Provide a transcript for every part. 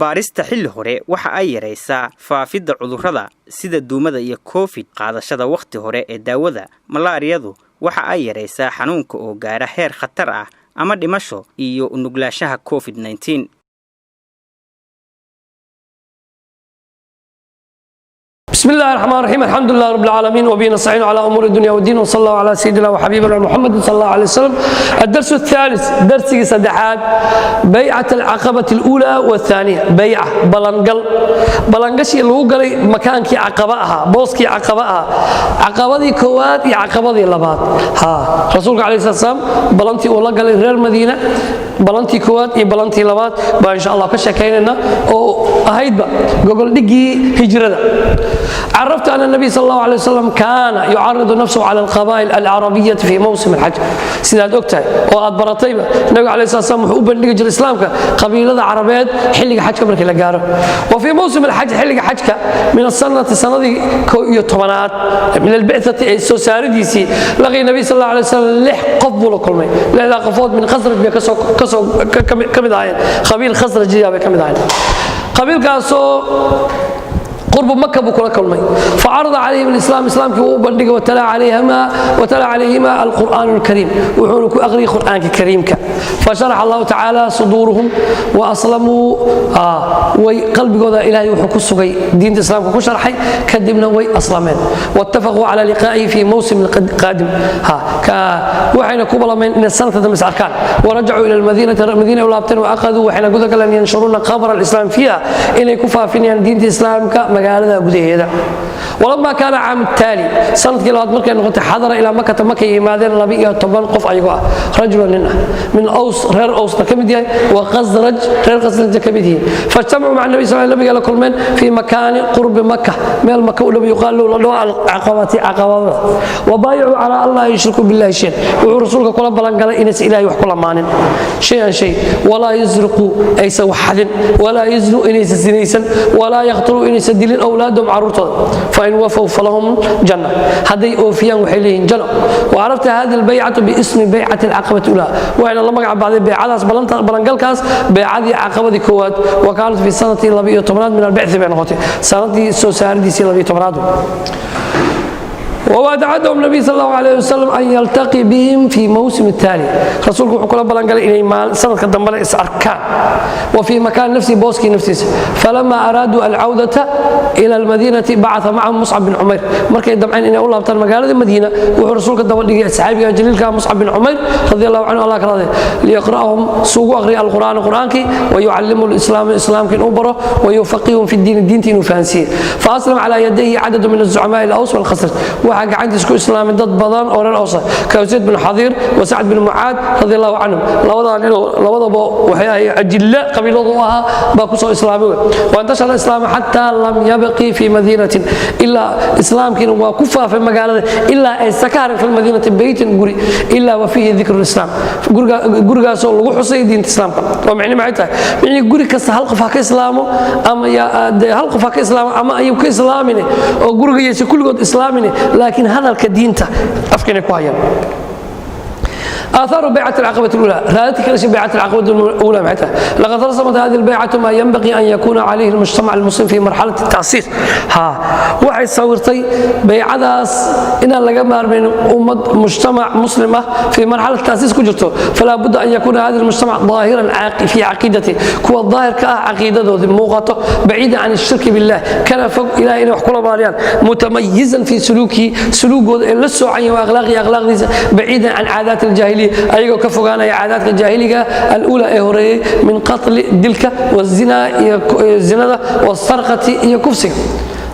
Baarista xilli hore waxa ay yaraysaa faafidda cudurrada sida duumada iyo COVID. Qaadashada wakhti hore ee daawada malaariyadu waxa ay yaraysaa xanuunka oo gaara heer khatar ah ama dhimasho iyo u nuglaashaha COVID-19. بسم الله الرحمن الرحيم، الحمد لله رب العالمين، وبه نستعين على امور الدنيا والدين، وصلى الله على سيدنا وحبيبنا محمد صلى الله عليه وسلم. الدرس الثالث، درسي saddexaad، بيعة العقبة الأولى والثانية، بيعة balangal, balangashi lagu galay makaankii caqaba ahaa, booskii caqaba ahaa, caqabadii koowaad iyo caqabadii labaad. Ha, Rasuulka calayhi salaam balantii uu la galay reer Madiina, balantii koowaad iyo balantii labaad baa insha Allah ka sheekaynayna, oo ahaydba gogol dhigii hijrada. عرفت أن النبي صلى الله عليه وسلم كان يعرض نفسه على القبائل العربية في موسم الحج. Sidaad ogtahay oo aad baratayba, Nabiga calayhi salaam wuxuu u bandhigi jiray Islaamka qabiilada Carabeed xilliga xajka markii la gaaro. وفي موسم الحج, xilliga xajka, من السنة, sanadii 11aad, من البعثة, ee soo saaridiisii, لقي النبي صلى الله عليه وسلم, lix qof buu la kulmay. Lixdaa qofood min Khasraj bay kasoo ka mid ahaayeen, qabiil Khasrajiya bay ka mid ahaayeen, qabiilkaasoo qurbu Maka buu kula kulmay. فعرض عليهم الإسلام, islaamkii wuu u bandhigay. وتلا عليهما القرآن الكريم, wuxuuna ku aqriyay Qur'aanka Kariimka. فشرح الله تعالى صدورهم وأسلموا. Way qalbigooda Ilaahay wuxuu ku sugay diinta Islaamka, ku sharxay, kadibna way aslameen. واتفقوا على لقائه في موسم القادم. Ha, waxayna ku ballameen inay sanadka dambe is arkaan. ورجعوا إلى المدينة, madiina u laabteen. وأخذوا, waxayna guda galeen, ينشرون خبر الإسلام فيها, inay ku faafinayaan diinta Islaamka magaalada gudaheeda. ولما كان عام التالي, sanadkii labaad markay noqotay, حضر إلى مكة, markay yimaadeen 12 qof ayagoo ah, رجلا, nin ah, من أوس, reer Awsna ka mid yahay, وخزرج, reer Khasrajna ka mid yihiin. فاجتمعوا مع النبي صلى nabiga la kulmeen في مكان قرب مكة, meel Maka u dhow, يقال له, la dhaho, العقبة, caqabada. وبايعوا على ألا يشركوا بالله شيئا, wuxuu Rasuulka kula ballan galay inaysan Ilaahay wax kula maanin, شيئا shay, ولا يسرقوا, aysan wax xadin, ولا يزنوا, inaysan sinaysan, ولا يقتلوا, inaysan dilin, أولادهم, caruurtooda. فإن وفوا فلهم الجنة, hadday oofiyaan waxay leeyihiin jano. وعرفت هذه البيعة باسم بيعة العقبة الأولى, waxayna la magac baxday beecadaas, balangalkaas, beecadii caqabadii koowaad. وكانت في سنة 12aad من البعث bay noqotay, sanadii soo saaridiisii 12aad. ووعدهم النبي صلى الله عليه وسلم أن يلتقي بهم في موسم التالي. Rasuulku wuxuu kula ballan galay inay sanadka dambena is arkaan, وفي مكان نفسه, booskii naftiisa. فلما أرادوا العودة إلى المدينة بعث معهم مصعب بن عمير. Markay damceen inay u laabtaan magaalada Madiina, wuxuu Rasuulka daba dhigay saxaabiga jaliilka Muscab bin Cumayr رضي الله عنه, Allah ka raday, ليقرأهم, suugu aqriya, القرآن, qur'aankii, ويعلموا الإسلام, islaamka inuu baro, ويفقههم في الدين, diinta inuu fahansiiye. فأسلم على يديه عدد من الزعماء الأوس والخزرج, waxaa gacantiis ku islaamay dad badan oo reer Aws ah, ka Zayd bin Xadiir وسعد بن Mucaad رضي الله عنهم. Labadaa nin labadaba waxay ahayd ajilla qabiiladu u ahaa baa ku soo islaamay. وانتشر الإسلام حتى لم يبقي في مدينة إلا, islaamkiina waa ku faafay magaalada ilaa aysa ka harin, في المدينة بيت, guri, إلا وفيه ذكر الإسلام, gurigaasoo lagu xusay diinta Islaamka. Oo micni maxay tahay? Micni guri kasta hal qof ha ka islaamo ama dee hal qof ha ka islaamo ama ayuu ka islaamine, oo guriga kulligood islaamine, laakiin hadalka diinta afka inay ku hayaan. آثار بيعة العقبة الأولى, رادتك ليش بيعة العقبة الأولى معناتها. لقد رسمت هذه البيعة ما ينبغي أن يكون عليه المجتمع المسلم في مرحلة التأسيس. ها, waxay sawirtay baycadaas inaan laga maarmayn ummad mujtamac muslim ah في مرحلة التأسيس ku jirto. فلا بد أن يكون هذا المجتمع ظاهرا في عقيدته, kuwa daahirka ah caqiidadoodii muuqato, بعيدا عن الشرك بالله, kana fog Ilahay inay wax kula maaliyaan, متميزا في سلوكه, suluugooda ee la soocan yahay, وأخلاقه, akhlaaqdiisa, بعيدا عن عادات الجاهلية, ayagoo ka fogaanaya caadaadka jaahiliga, الأولى, ee horeeyey, من قتل, dilka, والزنا, iyo zinada, والسرقة, iyo kufsiga.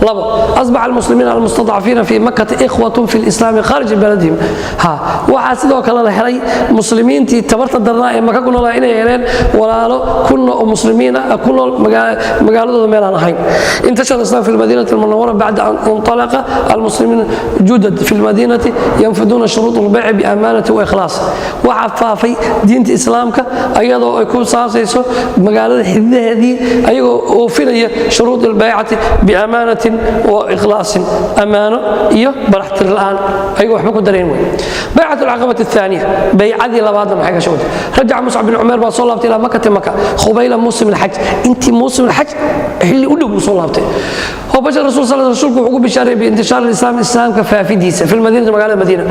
Labo, أصبح المسلمين المستضعفين في مكة إخوة في الإسلام خارج بلدهم. Ha, waxaa sidoo kale la helay muslimiintii tabarta darnaa ee Maka ku noolaa inay heleen walaalo ku nool muslimiin ah ku nool magaaladooda meelaan ahayn. انتشر الإسلام في المدينة المنورة بعد أن انطلق المسلمين جدد في المدينة ينفذون شروط البيع بأمانة وإخلاص. Waxaa faafay diinta Islaamka ayadoo ay ku saabsayso magaalada xididaheedii, ayagoo oofinaya shuruud البيعة بأمانة. Wa ikhlaasin, ammaano iyo baraxtir la'aan, ayagoo waxba ku dareen wey. Baycat alcaqabati athaaniya, baycadii labaadna maxay ka shugtay? Rajaca Muscab bin Cumeer baa soo laabtay ilaa Makati, Maka, khubayla muusim alxaj, intii muusim alxaj xilli u dhow buu soo laabtay. وبشر الرسول صلى الله عليه وسلم، rasuulku wuxuu ku bishaareeyay بانتشار الإسلام، islaamka faafidiisa، في المدينة، magaalada Madiina،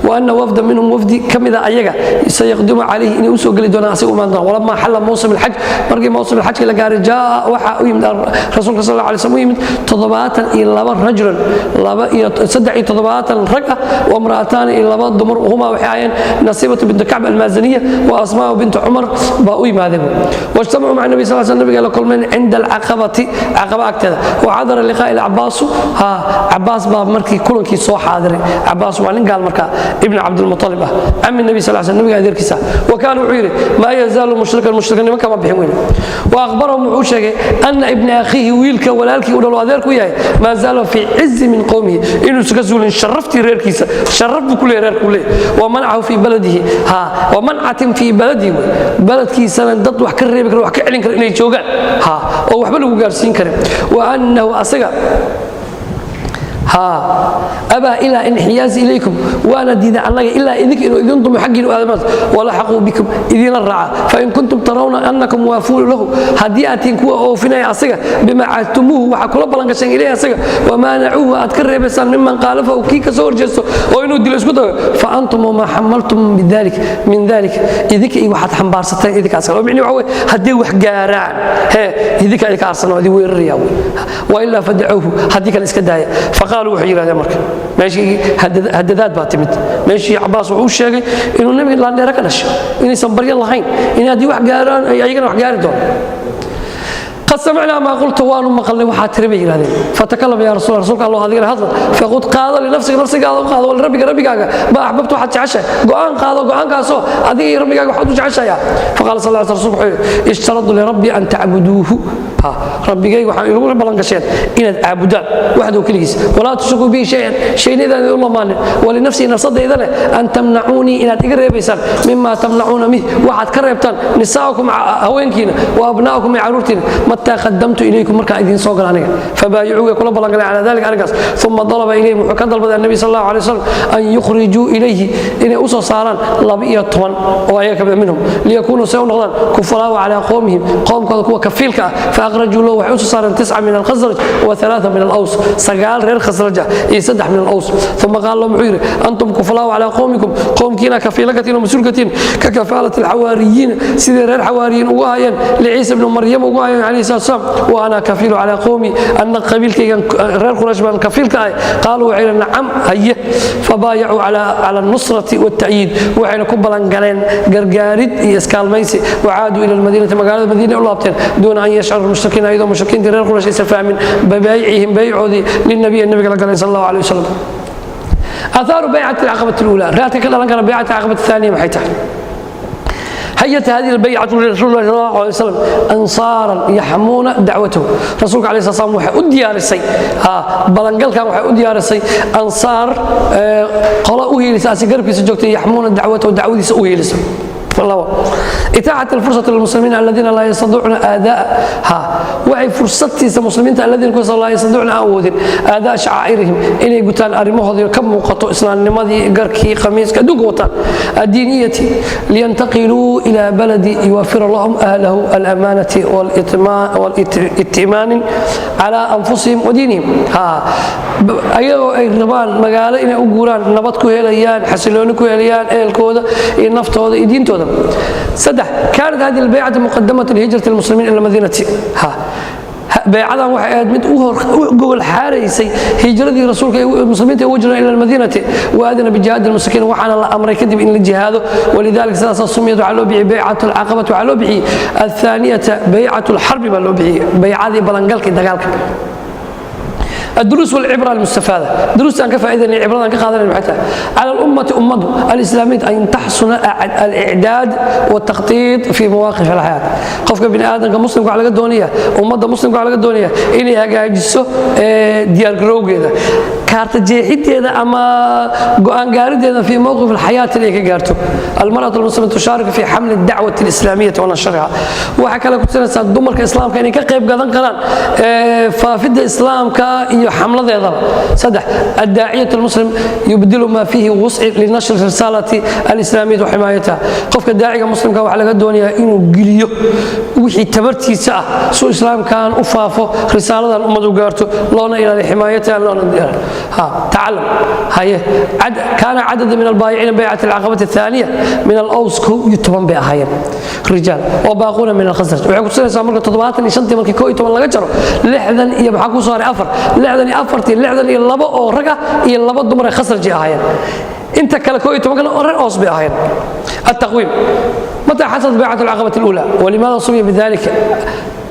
وأن وفدا منهم، wafdi kamida ayaga، سيقدم عليه، inay usoo geli doonaan, asiga imaan doonaan. ولما حل موسم الحج، markii موسم الحج la gaaray، جاء، waxa u yimid rasuulka sal الله عليه وسلم, u yimid 72 rajulan, 72 rag ah، وامرأتان، iyo laba dumar. هما، waxay ahaayeen نصيبة بنت كعب المازنية وأسماء بنت عمر baa u yimaadeen. واجتمعوا مع النبي صلى الله عليه وسلم، nabiga la kulmeen، عند العقبة، caqaba agteeda. وحضر اللقاء العباس. Ha, Cabaas baa markii kulankii soo xaadiray. Cabaas waa nin gaal markaa, ibn Cabdilmuطalib ah, cami nabi sal sl, nabiga adeerkiisa. وكان, wuxuu yidhi، ما يزال مشركا, mushriknimo kama bixin weyn. وأخبرهم, wuxuu sheegay، أن ابن أخيه, wiilka walaalkii u dhalo adeerku yahay، ما زال في عز من قومه, inuusan ka zuulin sharaftii reerkiisa, sharaf buu ku leeyahay reerku leeyahay. ومنعه في بلده, ha, ومنعة في بلده wey, beledkiisana dad wax ka reebi kara, wax ka celin kara inay joogaan, ha, oo waxba lagu gaarsiin karin. وأنه, asaga, ha, أبى إلا الانحياز إليكم, waana diiday annaga ilaa idinka inuu idin dumo, xaggiin u aadamaad, ولحقوا بكم, idinla raaca. فإن كنتم ترون أنكم وافون له, haddii aad tihiin kuwa oofinaya asaga، بما عاهدتموه, waxaa kula ballan gasheen، إليه, asaga، ومانعوه, aad ka reebaysaan، ممن خالفه, kii ka soo horjeesto oo inuu dilo isku dayo، فأنتم وما حملتم بذلك من ذلك, idinka iyo waxaad xambaarsateen idinka asaga. Oo micnihi waxa weye, haddii wax gaaraan hee, idinka arsan oo idin weeraraya wey. وإلا فدعوه, haddii kale iska daaya. فقالوا, waxay yidhahdeen, marka meeshii hadadaad baa timid. Meeshii Cabaas wuxuu sheegay inuu nebiga laandheere ka dhashay, inaysan baryo lahayn, in haddii wax gaaraan ay ayagana wax gaari doonaan. قد سمعنا ما قلت, waanu maqalnay waxaa tiri, bay yidhahdeen. فتكلم يا رسول, rasuulka Allah, adigana hadla. فخذ, qaado، لنفسك, nafsigaaga u qaado، ولربك, rabbigaaga، ما أحببت, waxaad jeceshahay go'aan qaado, go'aankaasoo adiga iyo rabbigaaga waxaad u jeceshayaa. فقال صلى الله عليه وسلم, rasuulku wuxuu yidhi: اشترطت لربي أن تعبدوه, ha, rabbigayga waxaan igu ballan gasheen inaad caabudaan وحده, keligiis، ولا تشركوا به شيئا, shayna idaan u lamaanin. ولنفسي, nafsadaydana، أن تمنعوني, inaad iga reebaysaan، مما تمنعون منه, waxaad ka reebtaan، نساءكم, haweenkiina، وأبناءكم, iyo caruurtiina، متى قدمت إليكم, markaan idiin soo gala aniga. فبايعوا, way kula ballan galeen، على ذلك, arrinkaas. ثم طلب إليهم, wuxuu ka dalbaday النبي صلى الله عليه وسلم، أن يخرجوا إليه, inay u soo saaraan 12 oo ayaga kamid منهم، ليكونوا, say u noqdaan، كفلاء على قومهم, qoomkooda kuwa kafiilka ah. فأخرجوا له, waxay u soo saareen، تسعة من الخزرج وثلاثة من الأوس, sagaal reer khasraj ah iyo saddex من الأوس. ثم قال لهم, wuxuu yidhi: أنتم كفلاء على قومكم, qoomkiina kafiila ka tihiin oo mas-uul ka tihiin، ككفالة الحواريين, sidii reer xawaariyiin ugu hayeen لعيسى بن مريم ugu hayeen عليه الصلاة والسلام، وأنا كفيل على قومي, anna qabiilkaygan reer Quraysh baan kafiil ka ahay. قالوا, waxay yidhi: نعم, haye. فبايعوا على النصرة والتأييد, waxayna ku ballangaleen gargaarid iyo iskaalmaysi. وعادوا إلى المدينة, magaalada Madiina u laabteen، دون أن يشعر المشركين, ayadoo mushrikiintii reer Quraysh aysan fahmin، ببيعهم, baycoodii، للنبي, nabiga la galeen صلى الله عليه وسلم. آثار بيعة العقبة الأولى, raadka ka dhalan kara بيعة العقبة الثانية maxay tahay? هيأت هذه البيعة لرسول الله صلى الله عليه وسلم أنصارا يحمون دعوته. rasuulka عليه الصلاة والسلام waxay u diyaarisay, ha, balangalkan waxay u diyaarisay ansaar, qolo u hiilisa, asi garabkiisa joogtay، يحمون دعوته, dacwadiisa u hiilisa. labo, إتاحة الفرصة للمسلمين الذين لا يستطيعون أداء, ha, waxay fursad siisa muslimiinta الذين, kuwaas, لا يستطيعون, aan awoodin، أداء شعائرهم, inay gutaan arrimahoodii ka muuqato islaamnimadii, garkii, khamiiska adduunka wataan، الدينية، لينتقلوا إلى بلد يوفر لهم أهله الأمانة والائتمان على أنفسهم ودينهم, ha, ayagoo ay rabaan magaalo inay u guuraan, nabad ku helayaan, xasilooni ku helayaan ehelkooda iyo naftooda iyo diintooda. Saddex, كانت هذه البيعة مقدمة لهجرة المسلمين إلى المدينة. Ha, baycadan waxay ahayd mid u gogol xaaraysay hijradii rasuulka muslimiinta ugu jireen إلى المدينة. وأذن بجهاد المشركين, waxaana la amray kadib in la jihaado. ولذلك, sidaasaa، سميت, waxaa loo bixiyey، بيعة العقبة, waxaa loo bixiyey، الثانية بيعة الحرب baa loo bixiyey, baycadii balangalkii dagaalka. الدروس والعبرة المستفادة, دروس أن كفائدة عبرة أن كقادة حتى على الأمة, أمة الإسلامية، أن تحسن الإعداد والتخطيط في مواقف الحياة. qofka bini aadamka muslimka waxaa laga doonaya, ummadda muslimka waxaa laga doonaya inay hagaajiso diyaargarowgeeda. Kaarta jeexideeda ama go'aan gaarideeda في موقف الحياة inay ka gaarto. المرأة المسلمة تشارك في حمل الدعوة الإسلامية ونشرها. Waxaa kale ku tusinaysaa dumarka Islaamka inay ka qayb gadan karaan faafidda Islaamka iyo xamladeedaba. Saddex, الداعية المسلم يبذل ما فيه وسع لنشر الرسالة الإسلامية وحمايتها. Qofka daaciga muslimka waxaa laga doonayaa inuu geliyo wixii tabartiisa ah suu Islaamkan u faafo, risaaladan ummad u gaarto, loona ilaaliyo حمايتها loona ها. تعلم haye كان عدد من البايعين بيعة العقبة الثانية من الأوس 11 bay ahaayeen rijaal وباقون من الخزرج. Waxay ku tusinaysaa marka 75-tii markii 11 laga jaro, 60 iyo maxaa ku soo haray? Afar, 64-tii, 62 oo rag ah iyo laba dumar ay Khasraji ahaayeen. Inta kale 11-kana oo reer Oos bay ahaayeen. التقويم: متى حصلت بيعة العقبة الأولى ولماذا سمي بذلك؟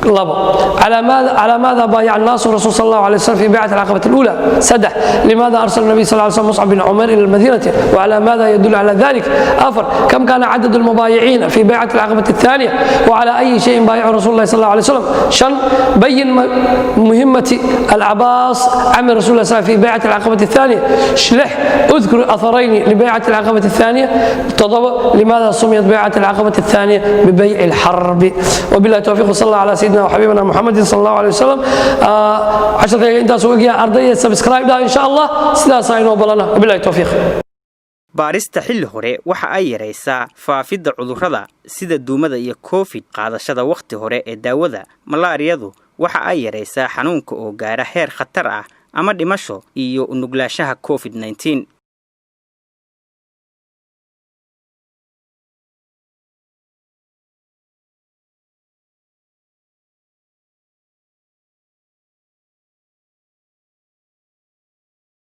لabo، على ماذا بايع الناس الرسول صلى الله عليه وسلم في بيعة العقبة الأولى؟ سدح، لماذا أرسل النبي صلى الله عليه وسلم مصعب بن عمير إلى المدينة وعلى ماذا يدل على ذلك؟ أفر، كم كان عدد المبايعين في بيعة العقبة الثانية وعلى أي شيء بايع رسول الله صلى الله عليه وسلم؟ شن، بين مهمة العباس عم رسول الله صلى الله عليه وسلم في بيعة العقبة الثانية. لح، اذكر أثرين لبيعة العقبة الثانية. تضرب، لماذا سميت بيعة العقبة الثانية ببيع الحرب؟ وبالله التوفيق، صلى الله على سيدنا وحبيبنا محمد صلى الله عليه وسلم. Casharkayga intaas uga ardayda subscribe dhaha insha Allah. Sidaas aynoo balana. Wabillahi towfiiq. Baarista xilli hore waxa ay yaraysaa faafidda cudurrada sida duumada iyo COVID. Qaadashada wakhti hore ee daawada malaariyadu waxa ay yaraysaa xanuunka oo gaara heer khatar ah ama dhimasho iyo u nuglaashaha COVID-19.